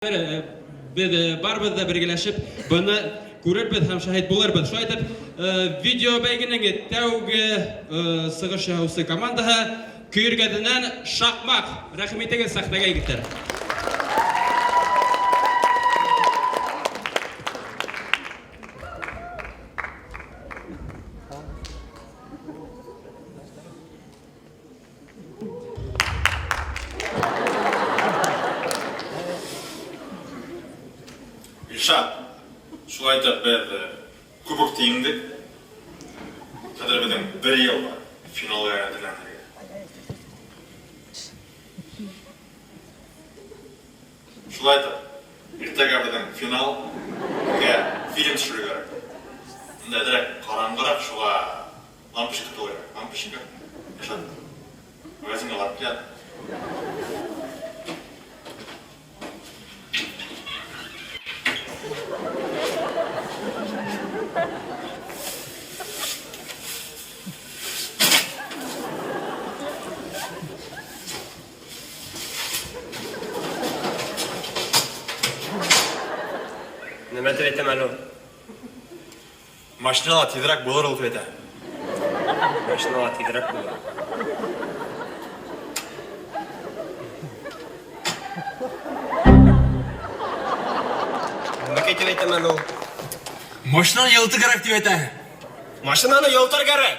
Беҙ барыбыҙ ҙа бергәләшеп быны күрербеҙ һәм шаһит булырбыҙ. Шулай итеп, видео бәйгенең тәүге сығыш яһаусы командаһы Көйөргәҙенән Шаҡмаҡ. Рәхим итегеҙ сәхнәгә, егеттәр. Илшат, шулай итеп беҙ кубокты еңдек. Хәҙер беҙҙең бер йыл бар финалға әҙерләнергә. Шулай итеп, иртәгә беҙҙең финал, беҙгә фильм төшөрергә кәрәк. Инде әҙерәк ҡараңғыраҡ, шуға Лампочка түгел, лампочка. Илшат, магазинга барып кил әле. Нәмә дип әйтәм әле ул? Машинала тизрәк булыр ул дип әйтә. Машинала тизрәк булыр. Нәмәкәй дип әйтәм әле ул? Машинаны елытыр кәрәк дип әйтә. Машинаны елытыр кәрәк.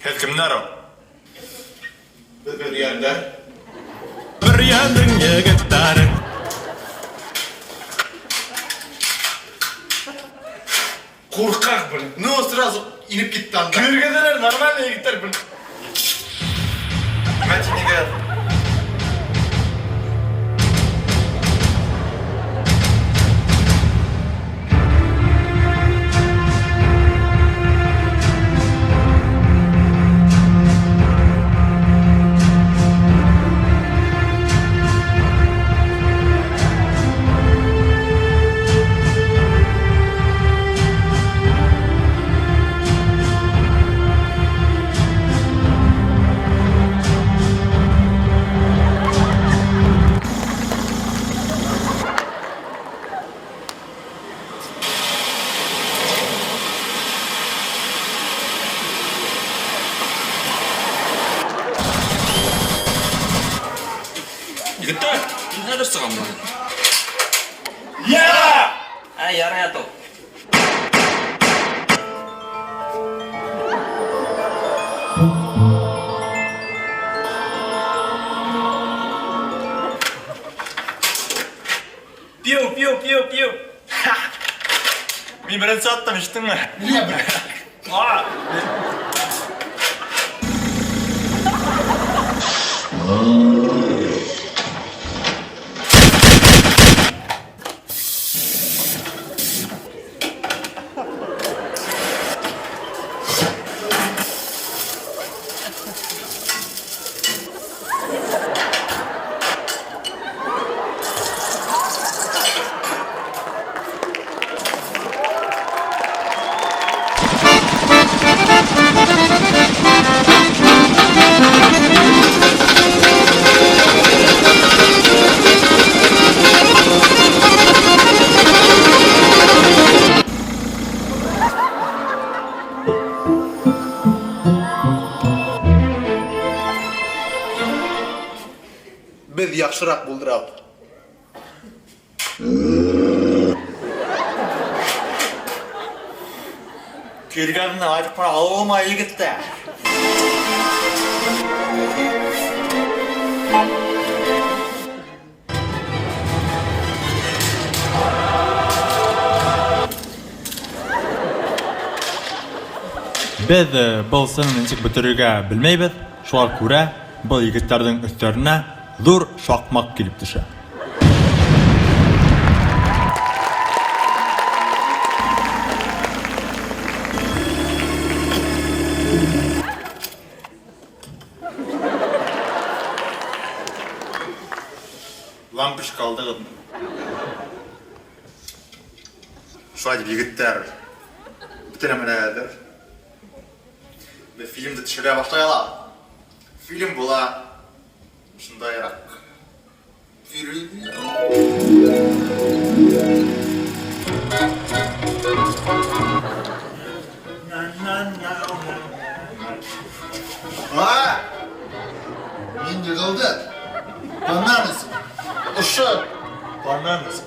Һеҙ кемдәр ул? Беҙ Бөрйәндәр. Бөрйәнең егеттәре. Ҡурҡаҡ, блин. Ну, сразу инеп китте анда. Көйөргәҙеләр нормальный егеттәр, блин. Нимә тинегеҙ? Егеттәр, мин хәҙер сығам. Ә, ярай атыл. Пиу, пиу, пиу, пиу. Мин беренсе аттым, ишеттеңме? А! Беҙ яҡшыраҡ булдырабыҙ. Көйөргәненә айтып ҡына алып булмай, егеттәр. Беҙ был сценаны нисек бөтөрөргә белмәйбеҙ, шуға күрә был егеттәрҙең өҫтәренә ҙур шаҡмаҡ килеп төшә. Лампочка алдығыҙмы? Шулай итеп, егеттәр, бөтә нәмә лә әҙер. Беҙ фильмды төшөрә башлай алабыҙ. Фильм була шундайыраҡ. А! Мин йығылды. Бананасы. Ошо. Бананасы.